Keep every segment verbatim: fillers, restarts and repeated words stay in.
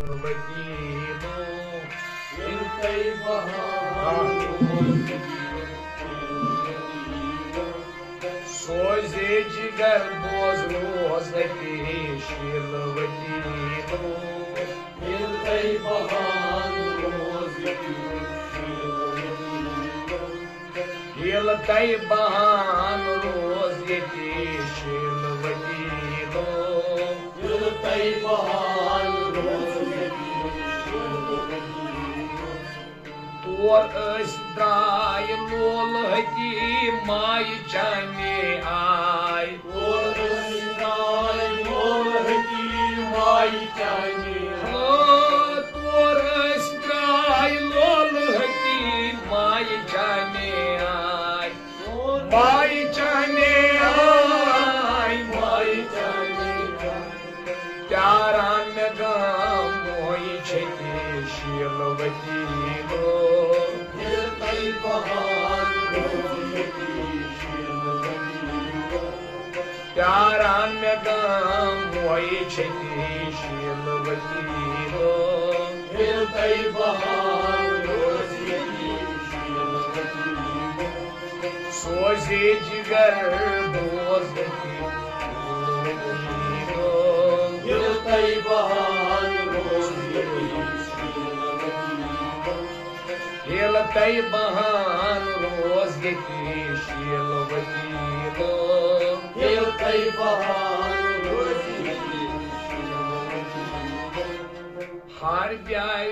وکیلو، ییٚلہِ تۄہہِ بہان روزِ وکیلو۔ سوزے جگر بوز روز اتی شیل وکیلو۔ ییٚلہِ تۄہہِ بہان روزِ وکیلو۔ ییٚلہِ تۄہہِ بہان روز ییٚتی شیل وکیلو۔ ییٚلہِ تۄہہِ بہان روز ییٚتی شیل وکیلو۔ تور أسۍ درٛاے لولہٕ ہتی مایہِ چانہِ آے۔ تور أسۍ درٛاے لولہٕ ہتی مایہِ چانہِ آے۔ آ، تور أسۍ درٛاے لولہٕ ہتی مایہِ چانہِ آے۔ مایہِ چانہِ آے، مایہِ چانہِ آے۔ پیاران مےٚ گام مویہِ چھٔتی شیل وکیلو۔ ییٚلہِ تۄہہِ بہان روزِ ییٚتی شیل وکیلو۔ پیاران مےٚ گام مویہِ چھٔتی شیل وکیلو۔ ییٚلہِ تۄہہِ بہان روزِ ییٚتی شیل وکیلو۔ سوزے جگر بوز وکیلو۔ ییٚلہِ تۄہہِ بہان روزِ ییٚتی شیل وکیلو۔ ییٚلہِ تۄہہِ بہان روز ییٚتی شیل وکیلو۔ ییٚلہِ تۄہہِ بہان روز ییٚتی شیل وکیلو۔ ہر بیارِ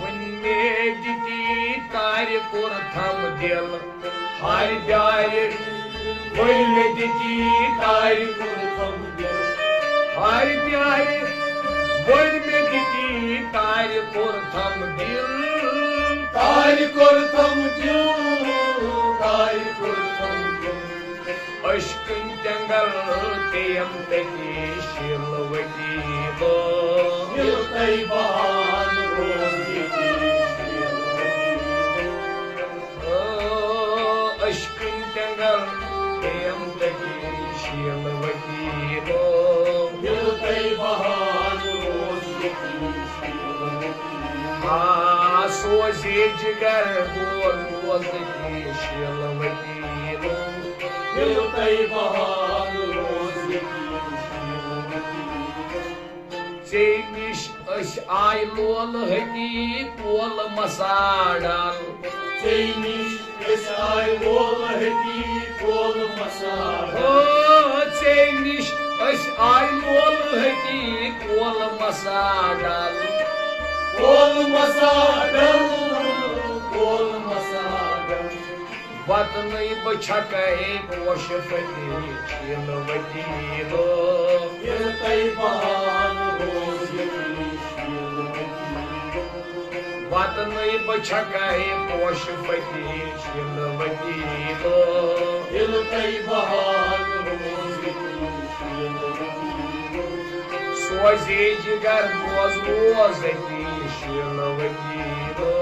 ؤنۍ مےٚ دِتی تارِ کوٚرتھم دِل۔ ہر بیارِ ؤنۍ مےٚ دِتی تارِ کوٚرتھم دِل۔ ہر بیارِ ؤنۍ مےٚ دِتی تارِ کوٚرتھم دِل۔ تارِ کوٚرتھم دِل، تارِ کوٚرتھم دِل۔ عشقٕنۍ تٮ۪نٛگل تیٚم تٔتی شیل وکیلو۔ ییٚلہِ تۄہہِ بہان روز ییٚتی شیل وکیلو۔ آ، عشقٕنۍ تٮ۪نٛگل تیٚم تٔتی شیل وکیلو۔ ییٚلہِ تۄہہِ بہان روز ییٚتی شیل وکیلو۔ آ، سوزے جگر بوز روز ییٚتی شیل وکیلو۔ ییٚلہِ تۄہہِ بہان روز ییٚتی شیل وکیلو۔ ژے نِش أسۍ آے لولہٕ ہتی کول مسا ڈل۔ ژے نِش أسۍ آے لولہٕ ہتی کول مسا ڈل۔ او، ژے نِش أسۍ آے لولہٕ ہتی کول مسا ڈل۔ کول مسا ڈل، کول مسا ڈل۔ وطنٕے بہٕ چھکے پوشہٕ پھٔلۍ شیل وکیلو۔ ییٚلہِ تۄہہِ بہان روز ییٚتی شیل وکیلو۔ وطنٕے بہٕ چھکے پوشہٕ پھٔلۍ شیل وکیلو۔ ییٚلہِ تۄہہِ بہان روز ییٚتی شیل وکیلو۔ سوزے جگر بوز روز اتی شیل وکیلو۔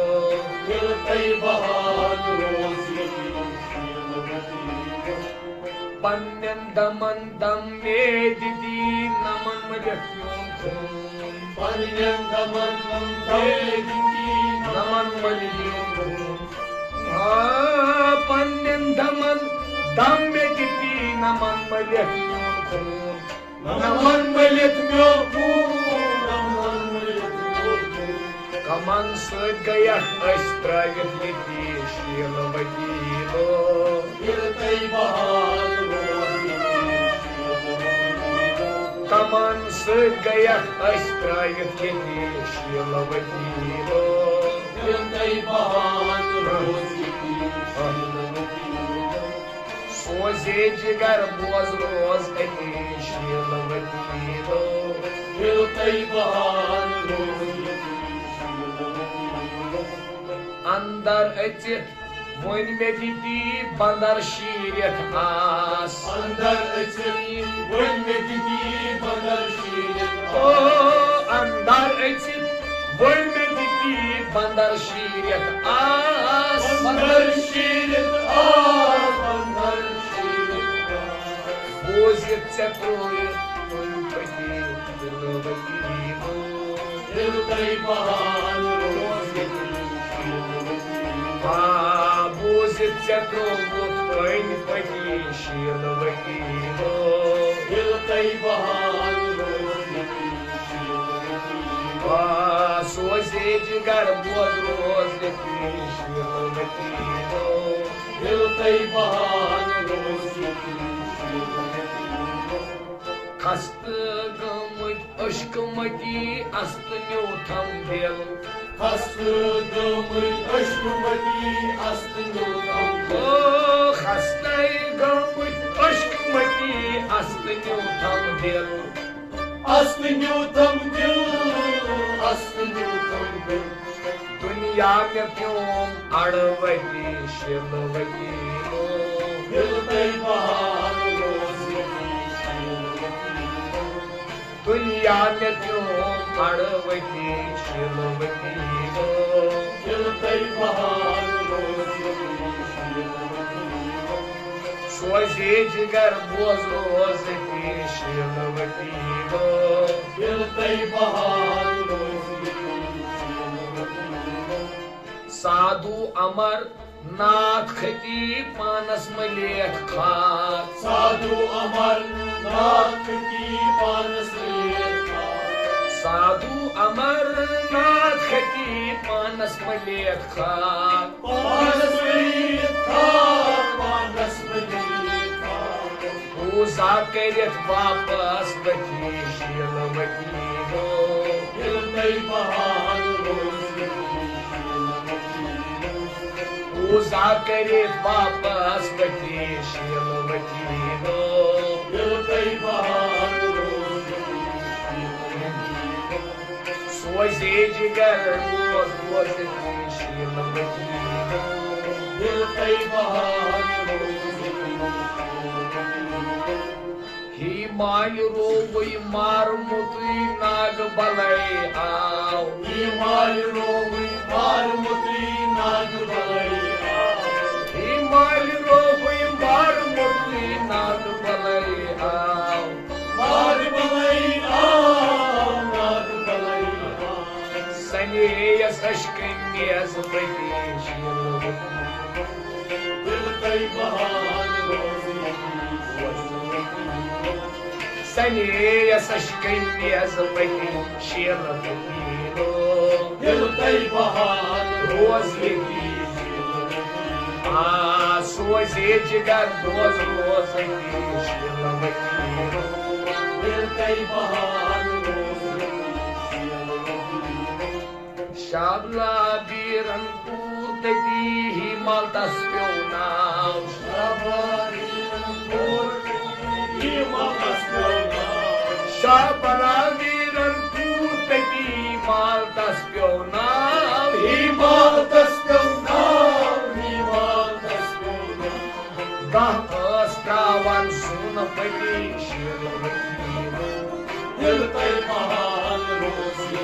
ییٚلہِ تۄہہِ بہان روز ییٚتی شیل وکیلو۔ پننٮ۪ن دمن دم مے دِتی نمن مٔلِتھ میون خوٗن۔ پننٮ۪ن دمن دم مے دِتی نمن مٔلِتھ میون خوٗن۔ آ، پننٮ۪ن دمن دم مے دِتی نمن مٔلِتھ میون خوٗن۔ نمن مٔلِتھ میون خوٗن، نمن مٔلِتھ میون خوٗن۔ کمن سۭتۍ گٔیکھ أسۍ ترٲوِتھ ییٚتی شیل وکیلو۔ ییٚلہِ تۄہہِ بہان روز ییٚتی شیل وکیلو۔ کمن سۭتۍ گٔیکھ أسۍ ترٲوِتھ ییٚتی شیل وکیلو۔ ییٚلہِ تۄہہِ بہان روز ییٚتی شیل وکیلو۔ سوزے جگر بوز روز اتی شیل وکیلو۔ ییٚلہِ تۄہہِ بہان روز ییٚتی شیل وکیلو۔ اندر أژِتھ وۄنۍ مےٚ دِتی بندر شیٖرِتھ آس۔ اندر أژِتھ وۄنۍ مےٚ دِتی بندر شیٖرِتھ او، آس۔ اندر أژِتھ وۄنۍ مےٚ دِتی بندر شیٖرِتھ آس۔ بندر شیٖرِتھ آس، بندر شیٖرِتھ آس۔ بوٗزِتھ ژےٚ ترٛووُتھ کُنہِ پٔتی دِلہٕ وکیلو۔ تۄہہِ بہان روزِ۔ آ، بوٗزِتھ ژےٚ ترٛووُتھ کٔنۍ پٔتی شیٖلہٕ وکیٖلو۔ ییٚلہِ تۄہہِ بہان روزِ۔ آ، سوزے جگر بوز روز یتیٖم شیٖلہٕ وکیٖلو۔ ییٚلہِ تۄہہِ بہان روزِ۔ خستہٕ گٔمٕتۍ عشقہٕ متی استہٕ نیوٗتھم دِل۔ خستہٕ گٔمٕتۍ عشقہٕ متی استہٕ نیوٗتھم دِل۔ او، خستَے گٔمٕتۍ عشقہٕ متی استہٕ نیوٗتھم دِل۔ استہٕ نیوٗتھم دِل، استہٕ نیوٗتھم دِل۔ دُنیا مےٚ پیوم اَڑٕ وتی شِلہٕ وتی۔ ییٚلہِ تۄہہِ بہان روزِ۔ دُنیا مےٚ پیوم اَڑٕ وتی شِلہٕ وتی۔ ییٚلہِ تۄہہِ بہان روزِ۔ سوزے جگر بوز روز یتیٖم شیٖلہٕ وتی۔ ییٚلہِ تۄہہِ بہان روزِ۔ سادھو امر ناتھ کھتی پانس ملیت خاک۔ سادھو امر ناتھ کھتی پانس ملیت خاک۔ سادھو امر ناتھ کھتی پانس ملیت خاک۔ پانس ملیت خاک، پانس ملیت خاک۔ پوٗزا کٔرِتھ واپس وتی شیٖلہٕ وتی۔ ییٚلہِ تۄہہِ بہان روزِ۔ پوٗزا کٔرِتھ واپس وتی شیٖلہٕ وتی۔ ییٚلہِ تۄہہِ بہان روزِ۔ سوزے جگر بوز بوز یتیٖم شیٖلہٕ وتی۔ ییٚلہِ تۄہہِ بہان روزِ۔ ہی مالہِ رووٕے مارمُتُے ناگہٕ بلے آو۔ ہی مالہِ رووٕے مارمُتُے ناگہٕ بلے آو۔ ہی مالہِ رووٕے مارمُتُے ناگہٕ بلے آو۔ ناگہٕ بلے آو، ناگہٕ بلے آو۔ سنے یس اشکن میز پتی شیلو۔ دل تۄہہِ بہان روزِ۔ سنے یس اشکن میز پتی شیلو۔ دل تۄہہِ بہان روزِ۔ آ، سوزے جگر دوز روز شیلو۔ دل تۄہہِ بہان روزِ۔ شابلا بیرن کوٗر تٔتی ہی مالتس پیوٚو ناو۔ شابلا بیرن کوٗر تٔتی ہی مالتس پیوٚو ناو۔ شابلا بیرن کوٗر تٔتی مالتس پیوٚو ناو۔ ہی مالتس پیوٚو ناو، ہی مالتس پیوٚو ناو۔ گاہ ٲس تراوان سُن پٔتی شیلہٕ وتی۔ دل تۄہہِ بہان روزِ۔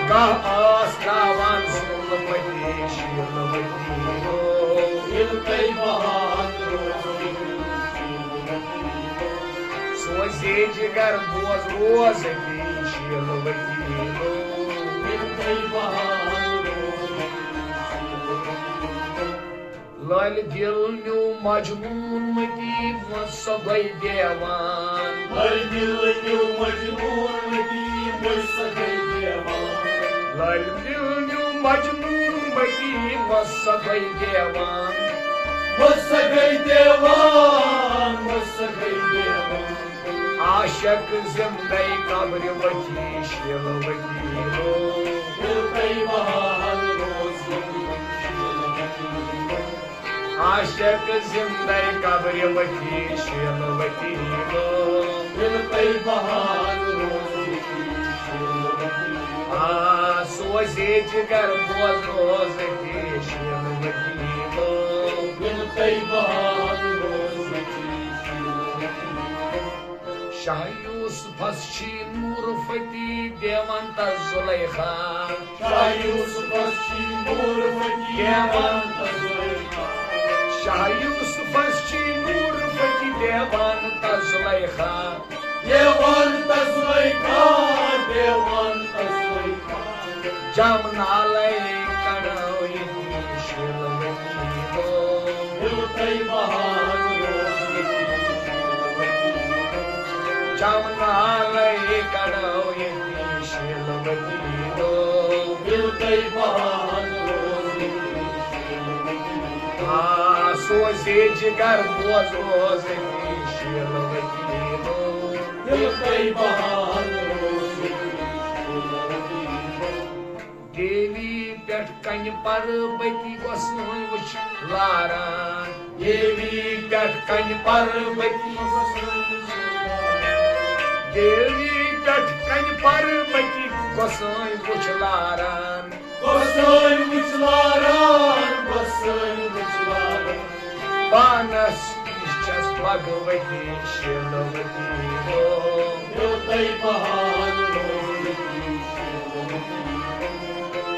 گاہ ٲس تراوان سُن پٔتی شیلہٕ وتی۔ دل تۄہہِ بہان روزِ۔ سوزے جگر بوز روز یتیٖم شیلہٕ وتی۔ دل تۄہہِ بہان روزِ۔ لالہِ دِل نیوٗ مجنوٗن متی، وۄنۍ سۄ گٔے دیوان۔ لالہِ دِل نیوٗ مجنوٗن متی، وۄنۍ سۄ گٔے دیوان۔ لالہِ دِل نیوٗ مجنوٗن متی، وۄنۍ سۄ گٔے دیوان۔ وۄنۍ سۄ گٔے دیوان، وۄنۍ سۄ گٔے دیوان۔ عاشق زندے قبرِ وتی شیلہٕ وتی۔ دل تۄہہِ بہان روزِ۔ عاشق زندے قبرِ وتی شیلہٕ وتی۔ دل تۄہہِ بہان روزِ۔ آ، سوزے جگر بوز روز یتیٖم شیلہٕ وتی۔ دل تۄہہِ بہان روزِ۔ شاہ یوسفس چھی نوٗر فتی دیوان تس زلیخا۔ شاہ یوسفس چھی نوٗر فتی دیوان تس زلیخا۔ شاہ یوسفس چھی نوٗر فتی دیوان تس زلیخا۔ دیوان تسوے کھا، دیوان تسوے کھا۔ جام نالے کڑو یتی شیل وتی دو۔ دل تئی بہار روز یتی شیل وتی دو۔ جام نالے کڑو یتی شیل وتی دو۔ دل تئی بہار روز یتی شیل وتی دو۔ آ سوزے جگر بوز روز یتی شیل وتی دو۔ دل تئی بہار روز یتی شیل وتی دو۔ دیوی پٮ۪ٹھ کنہِ پربتی گۄسٲنۍ وٕچھ لاران۔ دیوی پٮ۪ٹھ کنہِ پربتی، دیوی پٮ۪ٹھ کنہِ پربتی گۄسٲنۍ وٕچھ لاران۔ گۄسٲنۍ وٕچھ لاران، گۄسٲنۍ وٕچھ لاران۔ پانس نِش چھس بھگوتی شیلوتی ہو۔ یوتَے بہار روزِ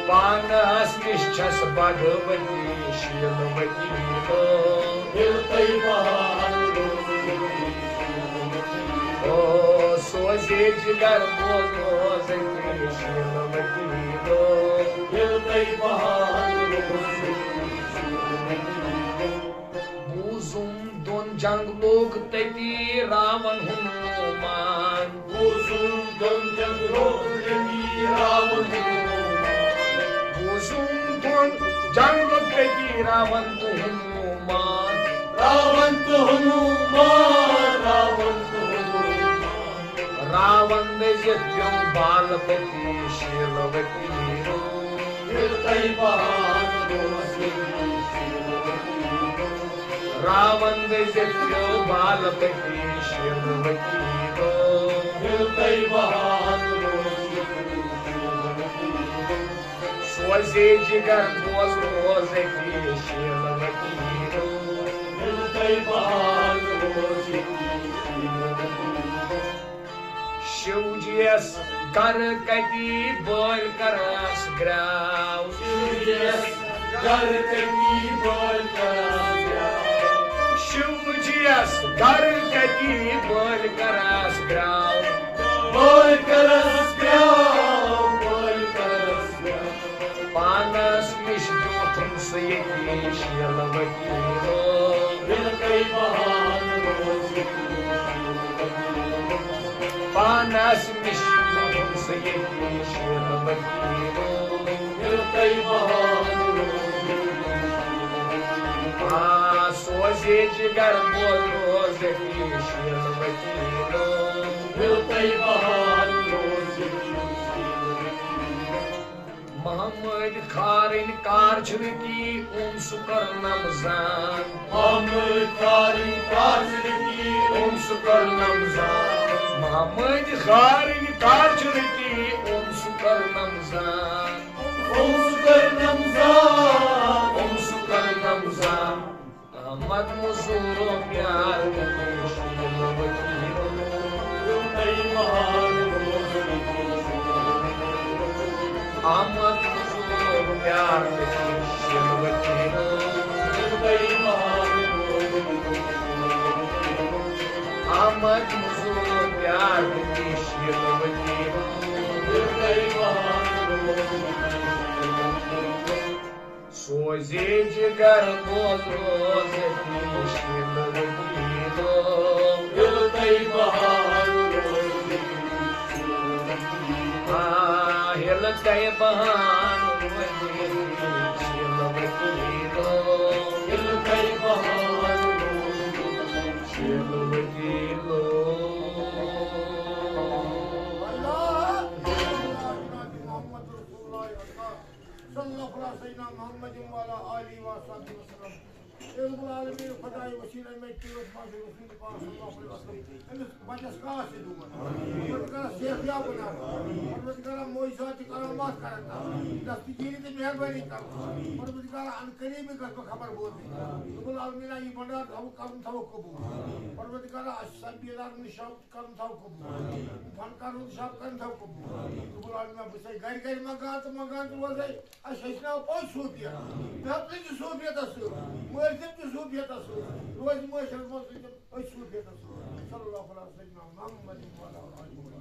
پانس نِش چھس بھگوتی شیلوتی ہو۔ یوتَے بہار روزِ او سوزے جگر بوز روزتی شیلوتی ہو۔ یوتَے بہار روزِ بوٗزُم دۄن جنگ لوٚگ تٔتی راوَن ہنومان۔ بوٗزُم دۄن جنگ لوٚگ تٔتی راوَن ہنومان۔ بوٗزُم دۄن جنگ لوٚگ تٔتی راوَن تہٕ ہنومان۔ راوَن تہٕ ہنومان، راوَن تہٕ ہنومان۔ راوَن دٔزِتھ پیوٚو بالپتی شیلوتی ہو۔ یوتَے بہار روزِ راوَن دٔزِتھ پیوٚو بالپتی شیلوتی ہو۔ یوتَے بہار روزِ سوزے جگر بوز روزتی شیلوتی ہو۔ یوتَے بہار روزِ شِو جِیَس گَرٕ کَتی بٲلۍ کَرَس گرٛاو۔ شِو جِیَس گَرٕ کَتی بٲلۍ کَرَس گرٛاو۔ شِو جِیَس گَرٕ کَتی بٲلۍ کَرَس گرٛاو۔ بٲلۍ کَرَس گرٛاو، بٲلۍ کَرَس گرٛاو۔ پانس نِش بیوٗٹھُن سُہ ییٚتی شیلوتی ہو۔ یوتَے بہار روزِ پانس نِش بیوٗٹھُن سُہ ییٚتی شیلوتی ہو۔ یوتَے بہار روزِ آ سوزے جگر بوز روزتی شیلوتی ہو۔ یوتَے بہار روزِ محمد خارن کار چھُنہٕ تی اوم سُہ کٔرنم زان۔ محمد خارن کار چھُنہٕ تی اوم سُہ کٔرنم زان۔ محمد خارن کار چھُنہٕ تی اوم سُہ کٔرنم زان۔ اوم سُہ کٔرنم زان۔ اوم سُہ کٔرنم زان۔ احمد مزورو پیار کتی شیلوتی ہو۔ یوتَے بہار روزِ احمد مزورو پیار کتی شیلوتی ہو۔ یوتَے بہار روزِ احمد مزورو پیار کتی شیلوتی ہو۔ یوتَے بہار روزِ سوزے جگر بوز روزتی شیلوتی ہو۔ یوتَے بہار روزِ آ یوتَے بہار روزِ شیلوتی ہو۔ یوتَے بہار روزِ شیلوتی ہو۔ اللہ محمد رسول اللہ۔ صلی اللہ علیہ سیدنا محمد وعلی آلہ وصحبہ وسلم۔ اے رب العالمین، خدائے وسیلہ مےٚ تیوت پاس رسول پاک صلی اللہ علیہ وسلم۔ أمِس بچس کانٛہہ تہِ دُعا۔ پروردگارا صحت یاب بناو۔ پروردگارا معجزات تہٕ کرامات کر عطا۔ دستگیری تہٕ مہربٲنی کر۔ پروردگارا عن قریبی گژھِ بہٕ خبر بوزٕنۍ۔ رب العالمینا یہِ بنڈار تھاوُکھ کرُن تھاوُکھ قبول۔ پروردگارا اَسہِ سبیٖلار نِشان کرُن تھاو قبول۔ فنکار ہُنٛد شب کرُن تھاو قبول۔ رب العالمین بہٕ چھسے گرِ گرِ منٛگان تہٕ منٛگان تہٕ روزے۔ اَسہِ ہیٚچھناو پوٚز صوٗفیت۔ مےٚ تُلہِ صوٗفیتس سۭتۍ۔ مٲرۍ تہِ صوٗفیتس سۭتۍ، روزِ معاشرس منٛز تہِ أتھۍ صوٗفیتس سۭتۍ۔ صلی اللہ علیہ وسلم، محمد وعلی آلہ وصحبہ۔